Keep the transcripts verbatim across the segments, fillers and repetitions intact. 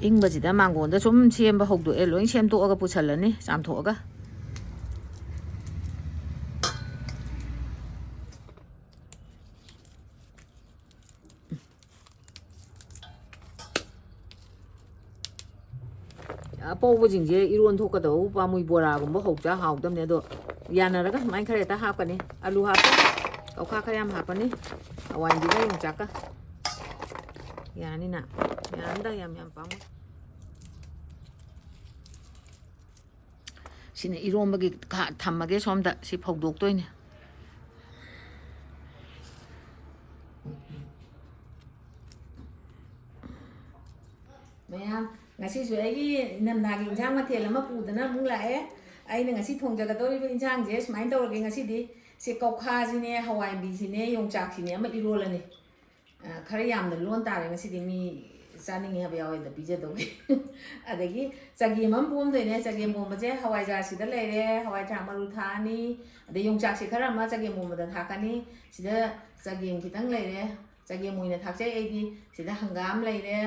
ꯏꯪꯕꯁꯤꯗ ꯃꯥꯡꯒꯣꯟꯗ ꯁꯨꯝ ꯁꯦꯝꯕ ꯍꯧꯗꯣꯛꯑꯦ꯫ ꯂꯣꯏ ꯁꯦꯝꯗꯣꯛꯑꯒ ꯄꯨꯁꯜꯂꯅꯤ, ꯆꯥꯝꯊꯣꯛꯑꯒ꯫ ꯑꯄꯧꯕꯁꯤꯡꯁꯦ ꯏꯔꯣꯟ ꯊꯣꯛꯀꯗꯧꯕ ꯄꯥꯝꯃꯨꯏ, ꯕꯣꯔꯥꯒꯨꯝꯕ ꯍꯧ ꯆꯥ ꯍꯥꯎꯗꯕꯅꯦ꯫ ꯑꯗꯣ ꯌꯥꯅꯔꯒ ꯁꯨꯃꯥꯏꯅ ꯈꯔ ꯍꯦꯛꯇ ꯍꯥꯞꯀꯅꯤ꯫ ꯑꯂꯨ ꯍꯥꯞꯄ, ꯀꯧꯈꯥ ꯈꯔ ꯌꯥꯝ ꯍꯥꯞꯄꯅꯤ, ꯍꯋꯥꯏꯕꯤꯒ ꯌꯣꯡꯆꯥꯛꯀ꯫ ꯌꯥꯅꯤꯅ꯫ ꯌꯥꯅꯤꯗ, ꯌꯥꯝ ꯌꯥꯝ ꯄꯥꯝꯃꯨꯏ꯫ ꯁꯤꯅ ꯏꯔꯣꯝꯕꯒꯤ ꯈꯥ-, ꯊꯝꯃꯒꯦ ꯁꯣꯝꯗ꯫ ꯁꯤ ꯐꯧꯗꯣꯛꯇꯣꯏꯅꯦ꯫ ꯃꯌꯥꯝ, ꯉꯁꯤꯁꯨ ꯑꯩꯒꯤ ꯏꯅꯝꯊꯥꯒꯤ ꯏꯟꯁꯥꯡ ꯃꯊꯦꯜ ꯑꯃ ꯄꯨꯗꯅ ꯑꯃꯨꯛ ꯂꯥꯛꯑꯦ꯫ ꯑꯩꯅ ꯉꯁꯤ ꯊꯣꯡꯖꯒꯗꯧꯔꯤꯕ ꯏꯟꯁꯥꯡꯁꯦ ꯁꯨꯃꯥꯏꯅ ꯇꯧꯔꯒꯦ ꯉꯁꯤꯗꯤ꯫ ꯁꯤ ꯀꯧꯈꯥꯁꯤꯅꯦ, ꯍꯋꯥꯏꯕꯤꯁꯤꯅꯦ, ꯌꯣꯡꯆꯥꯛꯁꯤꯅꯦ ꯑꯃ ꯏꯔꯣꯜꯂꯅꯤ꯫ ꯑ, ꯈꯔ ꯌꯥꯝꯅ ꯂꯣꯟ ꯇꯥꯔꯦ ꯉꯁꯤꯗꯤ, ꯃꯤ ꯆꯥꯅꯤꯡꯉꯤ ꯍꯥꯏꯕ ꯌꯥꯎꯋꯦꯗ ꯄꯤꯖꯗꯧꯒꯤ꯫ ꯑꯗꯒꯤ ꯆꯒꯦꯝ ꯑꯃ ꯄꯣꯝꯗꯣꯏꯅꯦ꯫ ꯆꯒꯦꯝ ꯄꯣꯝꯕꯁꯦ ꯍꯋꯥꯏꯖꯥꯔꯁꯤꯗ ꯂꯩꯔꯦ, ꯍꯋꯥꯏ ꯊ꯭ꯔꯥꯛ ꯃꯔꯨ ꯊꯥꯛꯑꯅꯤ, ꯑꯗꯩ ꯌꯣꯡꯆꯥꯛꯁꯦ ꯈꯔ ꯑꯃ ꯆꯒꯦꯝ ꯄꯣꯝꯕꯗ ꯊꯥꯛꯀꯅꯤ꯫ ꯁꯤꯗ ꯆꯒꯦꯝ ꯈꯤꯇꯪ ꯂꯩꯔꯦ, ꯆꯒꯦꯝ ꯑꯣꯏꯅ ꯊꯥꯛꯆꯩ ꯑꯩꯗꯤ꯫ ꯁꯤꯗ ꯍꯪꯒꯥꯝ ꯂꯩꯔꯦ,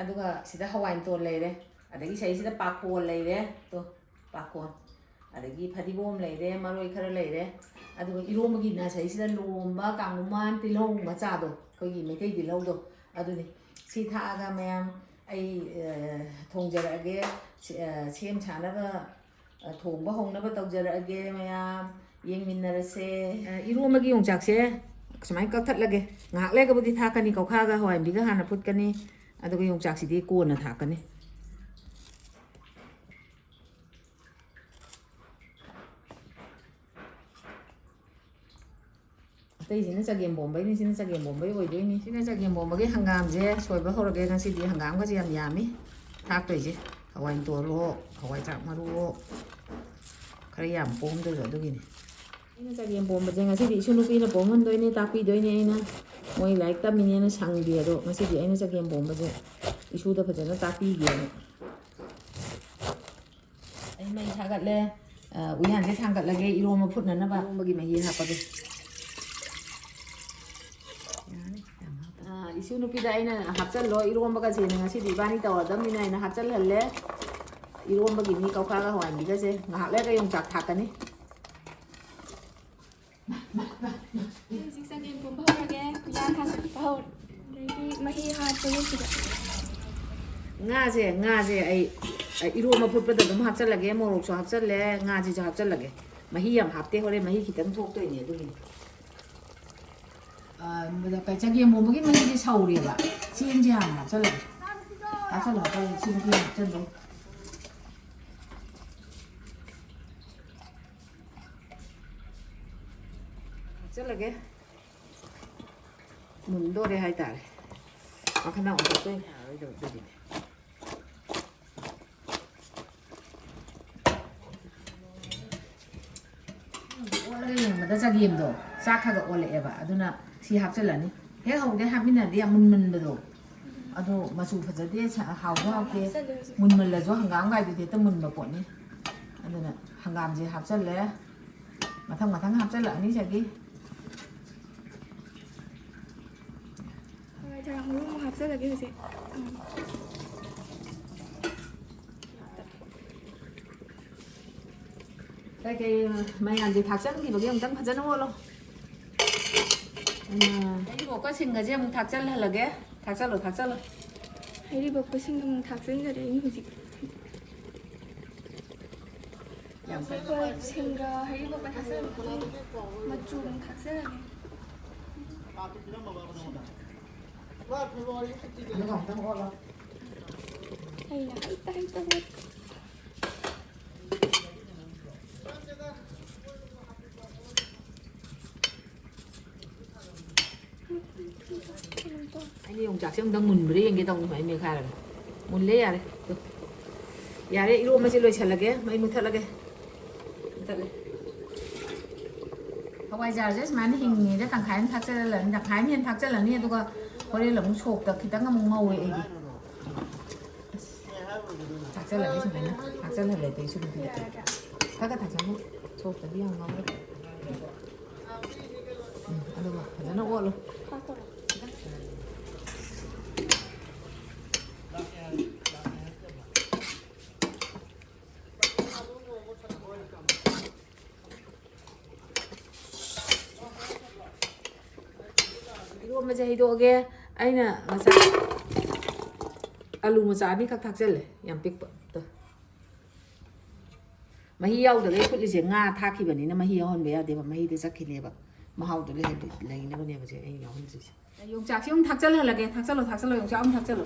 ꯑꯗꯨꯒ ꯁꯤꯗ ꯍꯋꯥꯏ ꯃꯇꯣꯟ ꯂꯩꯔꯦ, ꯑꯗꯒꯤ ꯁꯤꯗꯩꯁꯤꯗ ꯄꯥꯈꯣꯟ ꯂꯩꯔꯦ꯫ ꯇꯣ, ꯄꯥꯈꯣꯟ, ꯑꯗꯒꯤ ꯐꯗꯤꯒꯣꯝ ꯂꯩꯔꯦ, ꯃꯔꯣꯏ ꯈꯔ ꯂꯩꯔꯦ, ꯑꯗꯨꯒ ꯏꯔꯣꯝꯕꯒꯤ ꯉꯁꯥꯏꯁꯤꯗ ꯂꯣꯝꯕ ꯀꯥꯡꯉꯨꯃꯥꯟ ꯇꯤꯜꯍꯧ ꯃꯆꯥꯗꯣ, ꯑꯩꯈꯣꯏꯒꯤ ꯃꯩꯇꯩ ꯇꯤꯜꯍꯧꯗꯣ, ꯑꯗꯨꯅꯤ꯫ ꯁꯤ ꯊꯥꯛꯑꯒ ꯃꯌꯥꯝ ꯑꯩ, ꯑ, ꯊꯣꯡꯖꯔꯛꯑꯒꯦ꯫ ꯁꯤ, ꯑ, ꯁꯦꯝ ꯁꯥꯅꯕ, ꯑ, ꯊꯣꯡꯕ ꯍꯧꯅꯕ ꯇꯧꯖꯔꯛꯑꯒꯦ꯫ ꯃꯌꯥꯝ ꯌꯦꯡꯃꯤꯟꯅꯔꯁꯦ꯫ ꯑ, ꯏꯔꯣꯝꯕꯒꯤ ꯌꯣꯡꯆꯥꯛꯁꯦ ꯁꯨꯃꯥꯏꯅ ꯀꯛꯊꯠꯂꯒꯦ꯫ ꯉꯥꯏꯍꯥꯛ ꯂꯩꯔꯒꯕꯨꯗꯤ ꯊꯥꯛꯀꯅꯤ, ꯀꯧꯈꯥꯒ ꯍꯋꯥꯏꯟꯕꯤꯒ ꯍꯥꯟꯅ ꯐꯨꯠꯀꯅꯤ, ꯑꯗꯨꯒ ꯌꯣꯡꯆꯥꯛꯁꯤꯗꯤ ꯀꯣꯟꯅ ꯊꯥꯛꯀꯅꯤ꯫ ꯑꯇꯩꯁꯤꯅ ꯆꯒꯦꯝ ꯄꯣꯝꯕꯩꯅꯤ, ꯁꯤꯅ ꯆꯒꯦꯝ ꯄꯣꯝꯕꯩ ꯑꯣꯏꯗꯣꯏꯅꯤ꯫ ꯁꯤꯅ ꯆꯒꯦꯝ ꯄꯣꯝꯕꯒꯤ ꯍꯪꯒꯥꯝꯁꯦ ꯁꯣꯏꯕ ꯍꯧꯔꯒꯦ꯫ ꯉꯁꯤꯗꯤ ꯍꯪꯒꯥꯝꯒꯁꯦ ꯌꯥꯝ ꯌꯥꯝꯃꯤ ꯊꯥꯛꯇꯣꯏꯁꯦ꯫ ꯍꯋꯥꯏ ꯇꯣꯜꯂꯣ, ꯍꯋꯥꯏ ꯊ꯭ꯔꯥꯛ ꯃꯔꯨꯋꯣ, ꯈꯔ ꯌꯥꯝ ꯄꯣꯝꯗꯣꯏꯕ, ꯑꯗꯨꯒꯤꯅꯤ꯫ ꯑꯩꯅ ꯆꯒꯦꯝ ꯄꯣꯝꯕꯁꯦ ꯉꯁꯤꯗꯤ ꯏꯁꯨ ꯅꯨꯄꯤꯅ ꯄꯣꯝꯍꯟꯗꯣꯏꯅꯦ, ꯇꯥꯛꯄꯤꯗꯣꯏꯅꯦ ꯑꯩꯅ꯫ ꯃꯣꯏ ꯂꯥꯏꯔꯤꯛ ꯇꯝꯃꯤꯅꯦꯅ ꯁꯪꯗꯦ, ꯑꯗꯣ ꯉꯁꯤꯗꯤ ꯑꯩꯅ ꯆꯒꯦꯝ ꯄꯣꯝꯕꯁꯦ ꯏꯁꯨꯗ ꯐꯖꯅ ꯇꯥꯛꯄꯤꯒꯦꯅ꯫ ꯑꯩ ꯃꯩ ꯊꯥꯒꯠꯂꯦ꯫ ꯑ, ꯎꯌꯥꯟꯁꯦ ꯊꯥꯡꯒꯠꯂꯒꯦ ꯏꯔꯣꯝꯕ ꯐꯨꯠꯅꯅꯕ꯫ ꯏꯔꯣꯝꯕꯒꯤ ꯃꯍꯤ ꯍꯥꯞꯄꯒꯦ꯫ ꯌꯥꯔꯅꯤ, ꯌꯥꯝ ꯍꯥꯞꯄ꯫ ꯑ, ꯏꯁꯨ ꯅꯨꯄꯤꯗ ꯑꯩꯅ ꯍꯥꯞꯆꯜꯂꯣ, ꯏꯔꯣꯝꯕꯒꯁꯦꯅ ꯉꯁꯤꯗꯤ ꯏꯕꯥꯅꯤ ꯇꯧꯔꯗꯕꯅꯤꯅ ꯑꯩꯅ ꯍꯥꯞꯆꯜꯍꯜꯂꯦ꯫ ꯏꯔꯣꯝꯕꯒꯤ ꯃꯤ ꯀꯧꯈꯥꯒ ꯍꯋꯥꯏꯟꯕꯤꯒꯁꯦ ꯉꯥꯏꯍꯥꯛ ꯂꯩꯔꯒ ꯌꯣꯡꯆꯥꯛ ꯊꯥꯛꯀꯅꯤ꯫ ꯑꯩ ꯍꯧꯖꯤꯛ ꯆꯒꯦꯝ ꯄꯣꯝꯕ ꯍꯧꯔꯒꯦ, ꯎꯌꯥꯟ ꯊꯥꯡꯒꯠꯄ ꯍꯧꯔꯦ꯫ ꯑꯗꯩꯗꯤ ꯃꯍꯤ ꯍꯥꯞꯄꯅꯤ ꯁꯤꯗ꯫ ꯉꯥꯁꯦ, ꯉꯥꯁꯦ ꯑꯩ, ꯑꯩ ꯏꯔꯣꯝꯕ ꯐꯨꯠꯄꯗ ꯑꯗꯨꯝ ꯍꯥꯞꯆꯜꯂꯒꯦ, ꯃꯣꯔꯣꯛꯁꯨ ꯍꯥꯞꯆꯜꯂꯦ, ꯉꯥꯁꯤꯁꯨ ꯍꯥꯞꯆꯜꯂꯒꯦ꯫ ꯃꯍꯤ ꯌꯥꯝ ꯍꯥꯞꯇꯦ, ꯍꯣꯔꯦꯟ ꯃꯍꯤ ꯈꯤꯇꯪ ꯊꯣꯛꯇꯣꯏꯅꯦ ꯑꯗꯨꯒꯤꯅꯤ꯫ ꯑ, ꯃꯗ-, ꯀꯩ-, ꯆꯒꯦꯝ ꯄꯣꯝꯕꯒꯤ ꯃꯍꯤꯁꯦ ꯁꯧꯔꯦꯕ꯫ ꯆꯦꯡꯁꯦ ꯍꯥꯟꯅ ꯍꯥꯞꯆꯜꯂꯒꯦ꯫ ꯍꯥꯞꯆꯜꯂꯣ, ꯍꯥꯞꯆꯜꯂꯣ, ꯆꯦꯡꯁꯦ ꯍꯥꯞꯆꯜꯂꯣ꯫ ꯍꯥꯞꯆꯜꯂꯒꯦ꯫ ꯃꯨꯟꯗꯣꯔꯦ ꯍꯥꯏꯇꯥꯔꯦ꯫ ꯃꯈꯥꯗ ꯑꯃꯨꯛ ꯇꯣꯛꯇꯣꯏꯅꯦ, ꯌꯥꯔꯣꯏꯗꯕ ꯑꯗꯨꯒꯤꯅꯦ꯫ ꯑꯣꯜꯂꯒ ꯌꯦꯡꯕꯗ ꯆꯒꯦꯝꯗꯣ ꯆꯥꯛ ꯈꯔ ꯈꯔ ꯑꯣꯜꯂꯛꯑꯦꯕ, ꯑꯗꯨꯅ ꯁꯤ ꯍꯥꯞꯆꯤꯜꯂꯅꯤ꯫ ꯍꯦꯛ ꯍꯧꯕꯗꯩ ꯍꯥꯞꯃꯤꯟꯅꯔꯗꯤ ꯌꯥꯝ ꯃꯨꯟꯃꯟꯕꯗꯣ, ꯑꯗꯣ ꯃꯆꯨ ꯐꯖꯗꯦ, ꯁ-, ꯍꯥꯎꯁꯨ ꯍꯥꯎꯇꯦ꯫ ꯍꯥꯞꯆꯜꯂꯦ ꯍꯧꯖꯤꯛ꯫ ꯃꯨꯟꯃꯜꯂꯁꯨ ꯍꯪꯒꯥꯝꯒꯥꯏꯗꯨꯗꯤ ꯍꯦꯛꯇ ꯃꯨꯟꯕ ꯄꯣꯠꯅꯤ꯫ ꯑꯗꯨꯅ ꯍꯪꯒꯥꯝꯁꯦ ꯍꯥꯞꯆꯜꯂꯦ, ꯃꯊꯪ ꯃꯊꯪ ꯍꯥꯞꯆꯜꯂꯛꯑꯅꯤ ꯁꯤꯗꯒꯤ꯫ ꯍꯋꯥꯏ ꯊꯔꯥꯛ ꯃꯔꯨ ꯑꯃꯨꯛ ꯍꯥꯞꯆꯜꯂꯒꯦ ꯍꯧꯖꯤꯛ꯫ ꯎꯝ꯫ ꯀꯩꯀꯩ ꯃꯌꯥꯝꯁꯦ ꯊꯥꯛꯆꯟꯈꯤꯕꯒꯤ ꯑꯃꯨꯛꯇꯪ ꯐꯖꯅ ꯑꯣꯠꯂꯣ꯫ ꯎꯝ, ꯍꯩꯔꯤꯕꯣꯞꯀ ꯁꯤꯡꯒꯁꯦ ꯑꯃꯨꯛ ꯊꯥꯛꯆꯜꯍꯜꯂꯒꯦ꯫ ꯊꯥꯛꯆꯜꯂꯣ, ꯊꯥꯛꯆꯜꯂꯣ꯫ ꯍꯩꯔꯤꯕꯣꯞꯀ ꯁꯤꯡꯒ ꯑꯃꯨꯛ ꯊꯥꯛꯆꯟꯖꯔꯦ ꯑꯩꯅ ꯍꯧꯖꯤꯛ꯫ ꯌꯥꯝ ꯀꯟꯅ ꯍꯣꯏ, ꯁꯤꯡꯒ ꯍꯩꯔꯤꯕꯣꯞꯀ ꯊꯥꯛꯆꯜꯂ ꯃꯇꯨꯡ ꯃꯆꯨ ꯑꯃꯨꯛ ꯊꯥꯛꯆꯜꯂꯒꯦ꯫ ꯑꯗꯨꯒ ꯑꯃꯨꯛꯇꯪ ꯑꯣꯠꯂꯣ꯫ ꯑꯩꯅ ꯍꯩꯇ ꯍꯩꯇ ꯍꯣꯠ-, ꯑꯩꯅ ꯌꯣꯡꯆꯥꯛꯁꯦ ꯑꯃꯨꯛꯇꯪ ꯃꯨꯟꯕ꯭ꯔꯥ ꯌꯦꯡꯒꯦ ꯇꯧꯅꯤ ꯁꯨꯃꯥꯏꯅ ꯃꯦꯠꯈꯥꯏꯔꯒ꯫ ꯃꯨꯜꯂꯦ, ꯌꯥꯔꯦ꯫ ꯇꯨ꯫ ꯌꯥꯔꯦ, ꯏꯔꯣꯝꯕꯁꯦ ꯂꯣꯏꯁꯜꯂꯒꯦ꯫ ꯃꯩ ꯃꯨꯊꯠꯂꯒꯦ꯫ ꯃꯨꯊꯠꯂꯦ꯫ ꯍꯋꯥꯏꯖꯥꯔꯁꯦ ꯁꯨꯃꯥꯏꯅ ꯍꯤꯡꯉꯤꯉꯩꯗ ꯇꯪꯈꯥꯏ ꯑꯃ ꯊꯥꯛꯆꯜꯍꯜꯂꯅꯤ, ꯇꯪꯈꯥꯏ ꯑꯃ ꯍꯦꯟꯅ ꯊꯥꯛꯆꯜꯂꯅꯤ, ꯑꯗꯨꯒ ꯍꯣꯔꯦꯟ ꯑꯃꯨꯛ ꯁꯣꯛꯇ ꯈꯤꯇꯪ ꯑꯃꯨꯛ ꯉꯧꯋꯦ ꯑꯩꯗꯤ꯫ ꯑꯁ, ꯊꯥꯛꯆꯜꯂꯒꯦ ꯁꯨꯃꯥꯏꯅ꯫ ꯊꯥꯛꯆꯜꯍꯜꯂꯦ ꯑꯇꯩ ꯁꯨꯝ ꯈꯤꯇꯪ꯫ ꯈꯔ ꯈꯔ ꯊꯥꯛꯆꯜꯂꯨ꯫ ꯁꯣꯛꯇꯗꯤ ꯌꯥꯝ ꯉꯧꯔꯦ꯫ ꯎꯝ, ꯑꯗꯨꯒ ꯐꯖꯅ ꯑꯣꯠꯂꯨ꯫ ꯈꯥꯛꯈ꯭ꯔꯣ꯫ ꯁꯦ ꯍꯩꯗꯣꯛꯑꯒꯦ꯫ ꯑꯩꯅ ꯉꯁꯥꯏ ꯑꯂꯨ ꯃꯆꯥ ꯑꯅꯤꯈꯛ ꯊꯥꯛꯆꯜꯂꯦ, ꯌꯥꯝ ꯄꯤꯛꯄ꯫ ꯇꯣ꯫ ꯃꯍꯤ ꯌꯥꯎꯗꯈꯩ ꯐꯨꯠꯂꯤꯁꯦ ꯉꯥ ꯊꯥꯛꯈꯤꯕꯅꯤꯅ ꯃꯍꯤ ꯌꯥꯎꯍꯟꯕ ꯌꯥꯗꯦꯕ, ꯃꯍꯤꯗꯣ ꯆꯠꯈꯤꯅꯦꯕ꯫ ꯃꯍꯥꯎꯗꯣ ꯂꯩꯍꯟꯗꯣꯏ-, ꯂꯩꯅꯕꯅꯦꯕ ꯁꯦ ꯑꯩꯅ ꯌꯥꯎꯍꯟꯗ꯭ꯔꯤꯁꯦ꯫ ꯌꯣꯡꯆꯥꯛꯁꯦ ꯑꯃꯨꯛ ꯊꯥꯛꯆꯜꯍꯜꯂꯒꯦ꯫ ꯊꯥꯛꯆꯜꯂꯣ, ꯊꯥꯛꯆꯜꯂꯣ, ꯌꯣꯡꯆꯥꯛ ꯑꯃꯨꯛ ꯊꯥꯛꯆꯜꯂꯣ꯫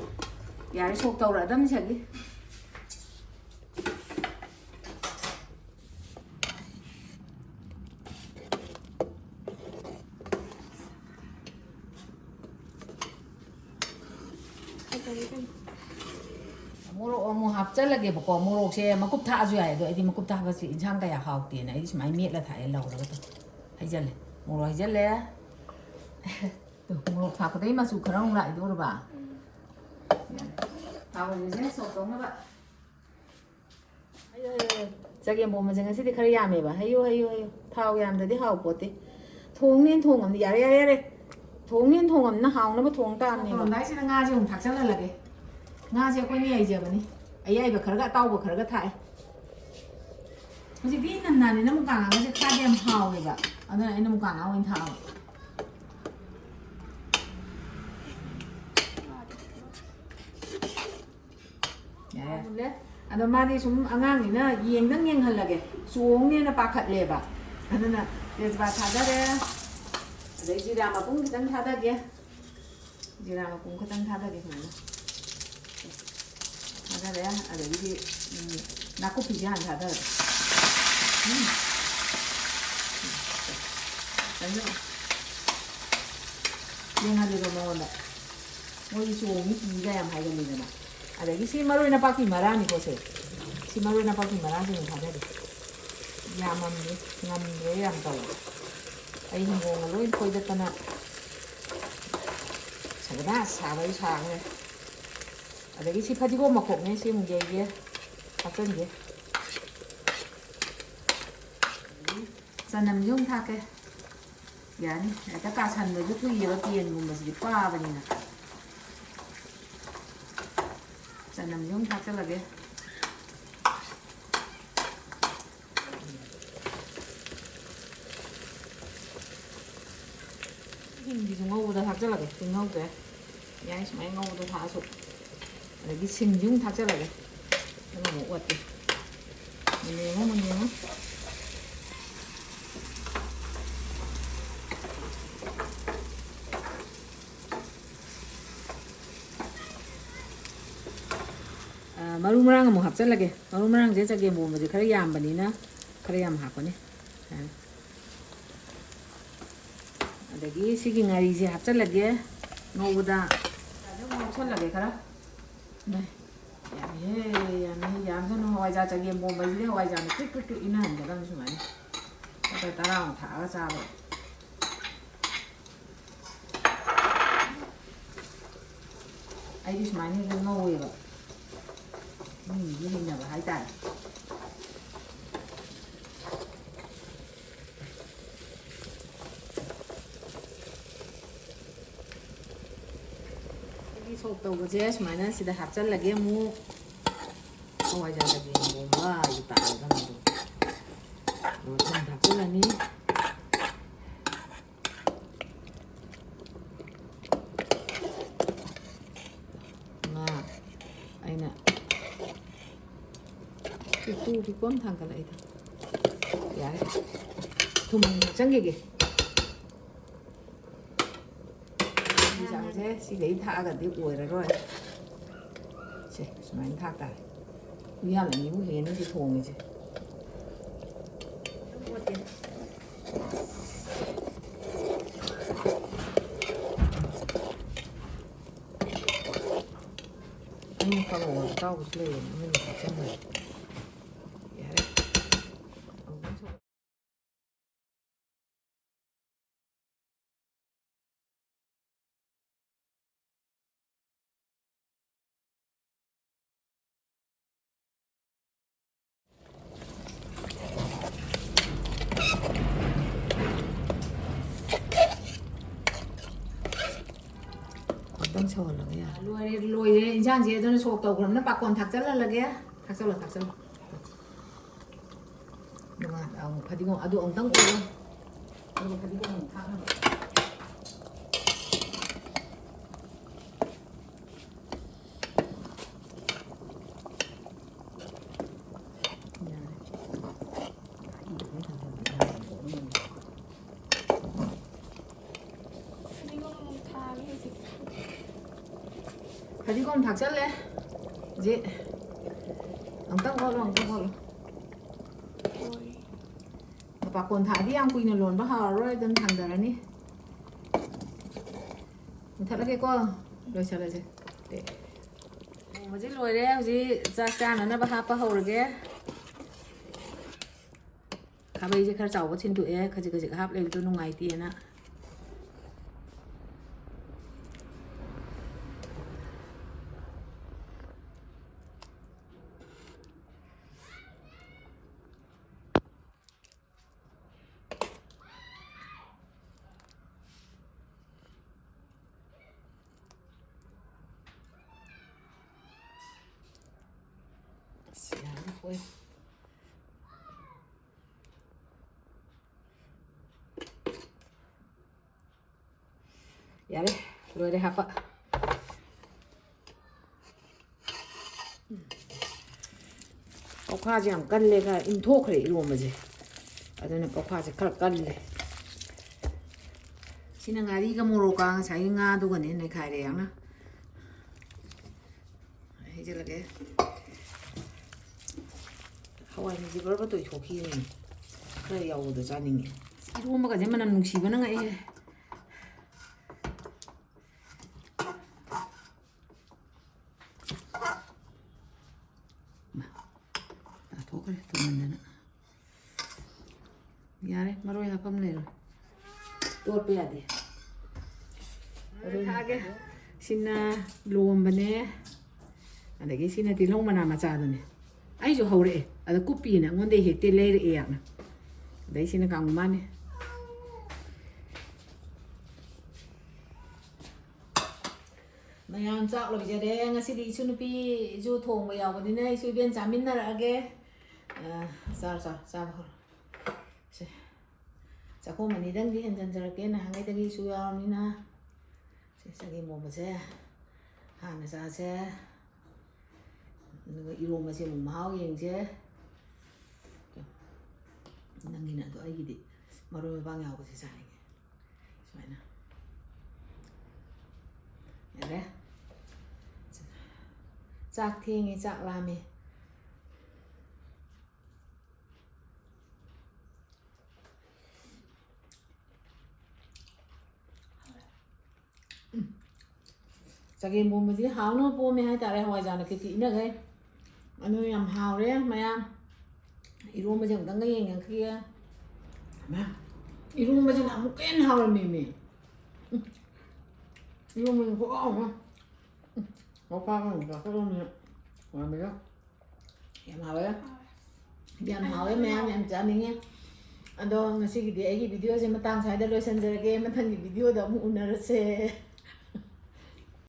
ꯌꯥꯔꯦ, ꯁꯣꯛ ꯇꯧꯔꯛꯑꯗꯝꯅꯤ ꯁꯤꯗꯒꯤ꯫ ꯃꯣꯔꯣꯛ ꯑꯃꯨꯛ ꯍꯥꯞꯆꯜꯂꯒꯦꯕꯀꯣ꯫ ꯃꯣꯔꯣꯛꯁꯦ ꯃꯀꯨꯞ ꯊꯥꯛꯑꯁꯨ ꯌꯥꯏ, ꯑꯗꯣ ꯑꯩꯗꯤ ꯃꯀꯨꯞ ꯊꯥꯛꯄꯁꯦ ꯏꯟꯁꯥꯡ ꯀꯌꯥ ꯍꯥꯎꯇꯦꯅ ꯑꯩꯗꯤ ꯁꯨꯃꯥꯏꯅ ꯃꯦꯠꯂ ꯊꯥꯛꯑꯦ, ꯂꯧꯔꯒ꯫ ꯇꯣ, ꯍꯩꯖꯜꯂꯦ, ꯃꯣꯔꯣꯛ ꯍꯩꯖꯜꯂꯦ꯫ ꯇꯣ, ꯃꯣꯔꯣꯛ ꯊꯥꯛꯄꯗꯩ ꯃꯆꯨ ꯈꯔ ꯑꯃꯨꯛ ꯂꯥꯛꯏꯗꯣ ꯎꯔꯕ? ꯌꯥꯔꯦ꯫ ꯊꯥꯎꯁꯦ ꯁꯣꯛ ꯇꯧꯅꯕ꯫ ꯍꯩꯌꯣ, ꯍꯩꯌꯣ, ꯍꯩꯌꯣ꯫ ꯆꯒꯦꯝ ꯄꯣꯝꯕꯁꯦ ꯉꯁꯤꯗꯤ ꯈꯔ ꯌꯥꯝꯃꯦꯕ꯫ ꯍꯩꯌꯣ, ꯍꯩꯌꯣ, ꯍꯩꯌꯣ꯫ ꯊꯥꯎ ꯌꯥꯝꯗ꯭ꯔꯗꯤ ꯍꯥꯎꯄꯣꯠꯇꯦ꯫ ꯊꯣꯡꯅꯦꯅ ꯊꯣꯡꯉꯝꯅꯤ꯫ ꯌꯥꯔꯦ, ꯌꯥꯔꯦ, ꯌꯥꯔꯦ꯫ ꯊꯣꯡꯅꯦꯅ ꯊꯣꯡꯉꯝꯅꯤꯅ ꯍꯥꯎꯅꯕ ꯊꯣꯡ ꯇꯥꯕꯅꯦꯕ꯫ ꯊꯣꯡꯉꯝꯗꯥꯏꯁꯤꯗ ꯉꯥꯁꯦ ꯑꯃꯨꯛ ꯊꯥꯛꯆꯜꯍꯜꯂꯒꯦ꯫ ꯉꯥꯁꯦ ꯑꯩꯈꯣꯏꯅ ꯌꯥꯏꯖꯕꯅꯤ꯫ ꯑꯌꯥꯏꯕ ꯈꯔꯒ ꯑꯇꯥꯎꯕ ꯈꯔꯒ ꯊꯥꯛꯑꯦ꯫ ꯍꯧꯖꯤꯛꯇꯤ ꯏꯅꯝ ꯅꯥꯅꯤꯅ ꯃꯨꯀꯥ ꯉꯥꯒꯁꯦ ꯊꯥꯛꯑꯗꯤ ꯌꯥꯝ ꯍꯥꯎꯋꯦꯕ꯫ ꯑꯗꯨꯅ ꯑꯩꯅ ꯃꯨꯀꯥ ꯉꯥ ꯑꯣꯏꯅ ꯊꯥꯛꯑꯕ꯫ ꯌꯥꯔꯦ꯫ ꯃꯨꯜꯂꯦ꯫ ꯑꯗꯣ ꯃꯥꯗꯤ ꯁꯨꯝ ꯑꯉꯥꯡꯅꯤꯅ ꯌꯦꯡꯗꯪ ꯌꯦꯡꯍꯜꯂꯒꯦ꯫ ꯆꯣꯡꯅꯦꯅ ꯄꯥꯈꯠꯂꯦꯕ꯫ ꯑꯗꯨꯅ ꯇꯦꯖꯄꯥꯠ ꯊꯥꯗꯔꯦ꯫ ꯑꯗꯩ ꯖꯤꯔꯥ ꯃꯄꯨꯝ ꯈꯤꯇꯪ ꯊꯥꯗꯒꯦ꯫ ꯖꯤꯔꯥ ꯃꯄꯨꯝ ꯈꯤꯇꯪ ꯊꯥꯗꯒꯦ ꯁꯨꯃꯥꯏꯅ꯫ ꯊꯥꯗꯔꯦ꯫ ꯑꯗꯒꯤꯗꯤ, ꯎꯝ, ꯅꯥꯀꯨꯞꯄꯤꯁꯦ ꯍꯥꯟꯅ ꯊꯥꯗꯔꯒꯦ꯫ ꯎꯝ꯫ ꯆꯪꯁꯤꯜꯂꯣ꯫ ꯌꯦꯡꯍꯜꯂꯤꯕ ꯃꯉꯣꯟꯗ꯫ ꯃꯣꯏꯗꯤ ꯆꯣꯡꯉꯤ ꯀꯤꯒ ꯌꯥꯝ ꯍꯥꯏꯒꯜꯂꯤꯗꯅ꯫ ꯑꯗꯒꯤ ꯁꯤ ꯃꯔꯣꯏ ꯅꯄꯥꯛꯄꯤ ꯃꯔꯥꯅꯤꯀꯣ ꯁꯦ꯫ ꯁꯤ ꯃꯔꯣꯏ ꯅꯄꯥꯛꯄꯤ ꯃꯔꯥꯁꯤꯃ ꯊꯥꯗꯔꯤ꯫ ꯌꯥꯝꯃꯝꯗ꯭ꯔꯦ, ꯉꯝꯗ꯭ꯔꯦ ꯌꯥꯝ ꯇꯧꯔꯦ꯫ ꯑꯩ ꯍꯤꯡꯒꯣꯜꯒ ꯂꯣꯏ ꯐꯣꯏꯗꯠꯇꯅ ꯁꯒꯅꯥ ꯁꯥꯕꯩ ꯁꯥꯈ꯭ꯔꯦ꯫ ꯑꯗꯒꯤ ꯁꯤ ꯐꯗꯤꯒꯣꯝ ꯃꯈꯣꯛꯅꯦ, ꯁꯤ ꯑꯃꯨꯛ ꯌꯩꯒꯦ, ꯍꯥꯞꯆꯤꯟꯒꯦ꯫ ꯆꯅꯝꯁꯨ ꯑꯃꯨꯛ ꯊꯥꯛꯀꯦ꯫ ꯌꯥꯅꯤ꯫ ꯍꯦꯛꯇ ꯀꯥꯁꯟꯕꯁꯨ ꯊꯨꯏꯌꯦꯕ, ꯇꯦꯟꯒꯨꯝꯕꯁꯤꯗꯤ ꯄꯥꯕꯅꯤꯅ꯫ ꯆꯅꯝꯁꯨ ꯑꯃꯨꯛ ꯊꯥꯛꯆꯜꯂꯒꯦ꯫ ꯍꯤꯡꯁꯤꯁꯨ ꯉꯧꯕꯗ ꯊꯥꯛꯆꯜꯂꯒꯦ, ꯇꯤꯜꯍꯧꯁꯦ꯫ ꯌꯥꯏ, ꯁꯨꯃꯥꯏꯅ ꯉꯧꯕꯗ ꯊꯥꯛꯑꯁꯨ꯫ ꯑꯗꯒꯤ ꯁꯤꯡꯁꯤ ꯑꯃꯨꯛ ꯊꯥꯛꯆꯜꯂꯒꯦ꯫ ꯑꯗꯨꯒ ꯑꯃꯨꯛ ꯑꯣꯠꯀꯦ꯫ ꯃꯨꯟꯅ ꯌꯦꯡꯉꯣ, ꯃꯨꯟꯅ ꯌꯦꯡꯉꯣ꯫ ꯑ, ꯃꯔꯨ ꯃꯔꯥꯡ ꯑꯃꯨꯛ ꯍꯥꯞꯆꯜꯂꯒꯦ꯫ ꯃꯔꯨ ꯃꯔꯥꯡꯁꯦ ꯆꯒꯦꯝ ꯄꯣꯝꯕꯁꯦ ꯈꯔ ꯌꯥꯝꯕꯅꯤꯅ ꯈꯔ ꯌꯥꯝ ꯍꯥꯞꯀꯅꯤ꯫ ꯑꯗꯒꯤ ꯁꯤꯒꯤ ꯉꯥꯔꯤꯁꯦ ꯍꯥꯞꯆꯜꯂꯒꯦ ꯉꯧꯕꯗ꯫ ꯑꯗꯨꯝ ꯉꯧꯁꯜꯂꯒꯦ ꯈꯔ꯫ ꯏꯃꯥꯏ, ꯌꯥꯝꯃꯤꯍꯦ, ꯌꯥꯝꯃꯤꯍꯦ, ꯌꯥꯝꯁꯅꯨ꯫ ꯍꯋꯥꯏꯖꯥꯔ ꯆꯒꯦꯝ ꯄꯣꯝꯕꯁꯤꯗꯤ ꯍꯋꯥꯏꯖꯥꯔꯅ ꯀ꯭ꯔꯤꯛ ꯀ꯭ꯔꯤꯛ ꯀ꯭ꯔꯤꯛ ꯏꯟꯅꯍꯟꯒꯗꯕꯅꯤ ꯁꯨꯃꯥꯏꯅ꯫ ꯂꯨꯄꯥ ꯇꯔꯥꯃꯨꯛ ꯊꯥꯛꯑꯒ ꯆꯥꯕ꯫ ꯑꯩꯗꯤ ꯁꯨꯃꯥꯏꯅ ꯍꯦꯛꯇ ꯉꯧꯋꯦꯕ꯫ ꯃꯤ ꯃꯤꯒꯤ ꯍꯩꯅꯕ ꯍꯥꯏꯇꯥꯔꯦ꯫ ꯑꯗꯒꯤ ꯁꯣꯛ ꯇꯧꯕꯁꯦ ꯁꯨꯃꯥꯏꯅ ꯁꯤꯗ ꯍꯥꯞꯆꯜꯂꯒꯦ ꯑꯃꯨꯛ꯫ ꯍꯋꯥꯏꯖꯥꯔ ꯆꯒꯦꯝ ꯄꯣꯝꯕ ꯍꯥꯏꯁꯦ ꯇꯥꯔꯗꯕꯅꯤ ꯑꯗꯨꯝ꯫ ꯑꯗꯨꯒ ꯊꯨꯝ ꯊꯥꯛꯆꯜꯂꯅꯤ꯫ ꯉꯥ ꯑꯩꯅ ꯄꯤꯛꯇꯨ ꯄꯤꯛꯄ ꯑꯃ ꯊꯥꯡꯒꯠꯂꯛꯏꯗ꯫ ꯌꯥꯔꯦ꯫ ꯊꯨꯝ ꯍꯥꯟꯅ ꯍꯥꯞꯆꯟꯈꯤꯒꯦ꯫ ꯁꯤ ꯆꯥꯡꯁꯦ ꯁꯤꯗꯩ ꯊꯥꯛꯑꯒꯗꯤ ꯑꯣꯏꯔꯔꯣꯏ꯫ ꯁꯦ, ꯁꯨꯃꯥꯏꯅ ꯊꯥꯛ ꯇꯥꯔꯦ꯫ ꯎꯌꯥꯟ ꯑꯅꯤꯕꯨ ꯍꯦꯟꯅ ꯁꯤ ꯊꯣꯡꯉꯤꯁꯦ꯫ ꯑꯩꯅ ꯀꯥꯡꯉꯧ ꯑꯇꯥꯎꯕꯁꯨ ꯂꯩꯌꯦꯅ ꯑꯃꯅꯤ ꯍꯥꯞꯆꯟꯕꯅꯦ꯫ ꯌꯥꯔꯦ꯫ ꯑꯝꯇꯪ ꯁꯧꯍꯜꯂꯒ ꯌꯥꯔꯦ꯫ ꯂꯣꯏꯔꯦ, ꯂꯣꯏꯔꯦ ꯏꯟꯁꯥꯡꯁꯦ꯫ ꯑꯗꯨꯅ ꯁꯣꯛ ꯇꯧꯈ꯭ꯔꯕꯅꯤꯅ ꯄꯥꯀꯣꯟ ꯊꯥꯛꯆꯜꯍꯜꯂꯒꯦ꯫ ꯊꯥꯛꯆꯜꯂꯣ, ꯊꯥꯛꯆꯜꯂꯣ꯫ ꯑꯗꯨꯒ ꯑꯃꯨꯛ ꯐꯗꯤꯒꯣꯝ ꯑꯗꯨ ꯑꯃꯨꯛꯇꯪ ꯑꯣꯠꯂꯣ꯫ ꯑꯗꯨꯒ ꯐꯗꯤꯒꯣꯝ ꯑꯃꯨꯛ ꯊꯥꯛꯅꯕ꯫ ꯐꯗꯤꯒꯣꯝ ꯊꯥꯛꯆꯜꯂꯦ꯫ ꯍꯧꯖꯤꯛ ꯑꯃꯨꯛꯇꯪ ꯑꯣꯠꯂꯣ, ꯑꯃꯨꯛꯇꯪ ꯑꯣꯠꯂꯣ꯫ ꯃꯄꯥꯛꯀꯣꯟ ꯊꯥꯛꯑꯗꯤ ꯌꯥꯝ ꯀꯨꯏꯅ ꯂꯣꯟꯕ ꯍꯥꯎꯔꯔꯣꯏ, ꯑꯗꯨꯝ ꯊꯥꯡꯗꯔꯅꯤ꯫ ꯃꯨꯊꯠꯂꯒꯦꯀꯣ, ꯂꯣꯏꯁꯤꯜꯂꯁꯦ꯫ ꯊꯣꯡꯕꯁꯦ ꯂꯣꯏꯔꯦ, ꯍꯧꯖꯤꯛ ꯆꯥꯛ ꯆꯥꯅꯅꯕ ꯍꯥꯞꯄ ꯍꯧꯔꯒꯦ꯫ ꯈꯥꯕꯩꯁꯦ ꯈꯔ ꯆꯥꯎꯕ ꯊꯤꯟꯗꯣꯛꯑꯦ, ꯈꯖꯤꯛ ꯈꯖꯤꯛ ꯍꯥꯞ ꯂꯩꯕꯗꯣ ꯅꯨꯡꯉꯥꯏꯇꯦꯅ꯫ ꯑꯁ, ꯌꯥꯔꯦ, ꯍꯣꯏ꯫ ꯌꯥꯔꯦ, ꯂꯣꯏꯔꯦ ꯍꯥꯞꯄ꯫ ꯀꯧꯈꯥꯁꯦ ꯌꯥꯝ ꯀꯜꯂꯦ, ꯈꯔ ꯏꯪꯊꯣꯛꯈ꯭ꯔꯦ ꯏꯔꯣꯝꯕꯁꯦ, ꯑꯗꯨꯅ ꯀꯧꯈꯥꯁꯦ ꯈꯔ ꯀꯜꯂꯦ꯫ ꯁꯤꯅ ꯉꯥꯔꯤꯒ ꯃꯣꯔꯣꯛꯀ ꯉꯁꯥꯏꯒꯤ ꯉꯥꯗꯨꯒꯅꯦ ꯅꯩꯈꯥꯏꯔꯦ ꯌꯥꯝꯅ꯫ ꯍꯩꯖꯤꯜꯂꯒꯦ꯫ ꯍꯋꯥꯏ ꯃꯍꯤꯁꯦ ꯕꯔ ꯕꯔ ꯇꯣꯏꯊꯣꯛꯈꯤꯕꯅꯦ꯫ ꯈꯔ ꯌꯥꯎꯕꯗꯣ ꯆꯥꯅꯤꯡꯉꯦ꯫ ꯏꯔꯣꯝꯕꯒꯁꯦ ꯃꯅꯝ ꯅꯨꯡꯁꯤꯕꯅ ꯉꯛꯑꯦ꯫ ꯃꯥ, ꯇꯥꯊꯣꯛꯈ꯭ꯔꯦ ꯇꯨꯝꯃꯟꯗꯅ꯫ ꯌꯥꯔꯦ, ꯃꯔꯣꯏ ꯍꯥꯞꯐꯝ ꯂꯩꯔꯣꯏ꯫ ꯇꯣꯠꯄ ꯌꯥꯗꯦ꯫ ꯃꯔꯣꯏ ꯊꯥꯛꯑꯒꯦ꯫ ꯁꯤꯅ ꯂꯣꯝꯕꯅꯦ, ꯑꯗꯒꯤ ꯁꯤꯅ ꯇꯤꯜꯍꯧ ꯃꯅꯥ ꯃꯆꯥꯗꯨꯅꯦ꯫ ꯑꯩꯁꯨ ꯍꯧꯔꯛꯑꯦ, ꯑꯗ ꯀꯨꯞꯄꯤꯅ ꯑꯩꯉꯣꯟꯗ ꯍꯦꯛꯇ ꯂꯩꯔꯛꯑꯦ ꯌꯥꯝꯅ꯫ ꯑꯗꯩ ꯁꯤꯅ ꯀꯥꯡꯉꯨ ꯃꯥꯅꯦ꯫ ꯃꯌꯥꯝ ꯆꯥꯛ ꯂꯣꯏꯖꯔꯦ꯫ ꯉꯁꯤꯗꯤ ꯏꯁꯨ ꯅꯨꯄꯤꯁꯨ ꯊꯣꯡꯕ ꯌꯥꯎꯕꯅꯤꯅ ꯏꯁꯨ ꯏꯕꯦꯟ ꯆꯥꯃꯤꯟꯅꯔꯛꯑꯒꯦ꯫ ꯑ, ꯆꯥꯔꯣ, ꯆꯥꯔꯣ, ꯆꯥꯕ ꯍꯧꯔꯣ꯫ ꯁꯦ, ꯆꯥꯛꯈꯣꯝ ꯑꯅꯤꯗꯪꯗꯤ ꯍꯦꯟꯖꯟꯖꯔꯛꯀꯦ, ꯅꯍꯥꯟꯉꯩꯗꯒꯤ ꯏꯁꯨ ꯌꯥꯎꯔꯕꯅꯤꯅ꯫ ꯁꯦ, ꯆꯒꯦꯝ ꯄꯣꯝꯕꯁꯦ ꯍꯥꯟꯅ ꯆꯥꯁꯦ, ꯑꯗꯨꯒ ꯏꯔꯣꯝꯕꯁꯦ ꯑꯃꯨꯛ ꯃꯍꯥꯎ ꯌꯦꯡꯁꯦ꯫ ꯅꯪꯒꯤꯅ ꯑꯗꯣ, ꯑꯩꯒꯤꯗꯤ ꯃꯔꯣꯏ ꯃꯄꯥꯡ ꯌꯥꯎꯕꯁꯦ ꯆꯥꯅꯤꯡꯉꯦ꯫ ꯁꯨꯃꯥꯏꯅ꯫ ꯌꯥꯔꯦ꯫ ꯆꯥꯛ ꯊꯦꯡꯉꯦ, ꯆꯥꯛ ꯂꯥꯝꯃꯦ꯫ ꯆꯒꯦꯝ ꯄꯣꯝꯕꯁꯤꯗꯤ ꯍꯥꯎꯅ ꯄꯣꯝꯃꯦ ꯍꯥꯏꯇꯥꯔꯦ, ꯍꯋꯥꯏꯖꯥꯔꯅ ꯈꯦꯇꯤ ꯏꯟꯅꯈꯩ꯫ ꯑꯗꯨ ꯌꯥꯝ ꯍꯥꯎꯔꯦ ꯃꯌꯥꯝ꯫ ꯏꯔꯣꯝꯕꯁꯦ ꯑꯃꯨꯛꯇꯪꯒ ꯌꯦꯡꯉꯛꯈꯤꯒꯦ꯫ ꯃꯌꯥꯝ, ꯏꯔꯣꯝꯕꯁꯤꯅ ꯑꯃꯨꯛꯀ ꯍꯦꯟꯅ ꯍꯥꯎꯔꯝꯃꯦꯃꯤ꯫ ꯎꯝ꯫ ꯏꯔꯣꯝꯕꯁꯤꯅ ꯈꯨꯍꯥꯎ ꯑꯃ꯫ ꯎꯝ꯫ ꯃꯄꯥꯛ ꯑꯃ ꯆꯥꯊꯣꯛꯑꯝꯅꯤꯅ ꯍꯥꯎꯔꯝꯃꯤꯗ꯫ ꯌꯥꯝ ꯍꯥꯎꯋꯦ꯫ ꯌꯥꯝ ꯍꯥꯎꯋꯦ ꯃꯌꯥꯝ, ꯌꯥꯝ ꯆꯥꯅꯤꯡꯉꯦ꯫ ꯑꯗꯣ ꯉꯁꯤꯒꯤꯗꯤ ꯑꯩꯒꯤ ꯚꯤꯗꯤꯑꯣꯁꯦ ꯃꯇꯥꯡ ꯁ꯭ꯋꯥꯏꯗ ꯂꯣꯏꯁꯤꯟꯖꯔꯒꯦ꯫ ꯃꯊꯪꯒꯤ ꯚꯤꯗꯤꯑꯣꯗ ꯑꯃꯨꯛ ꯎꯅꯔꯁꯦ꯫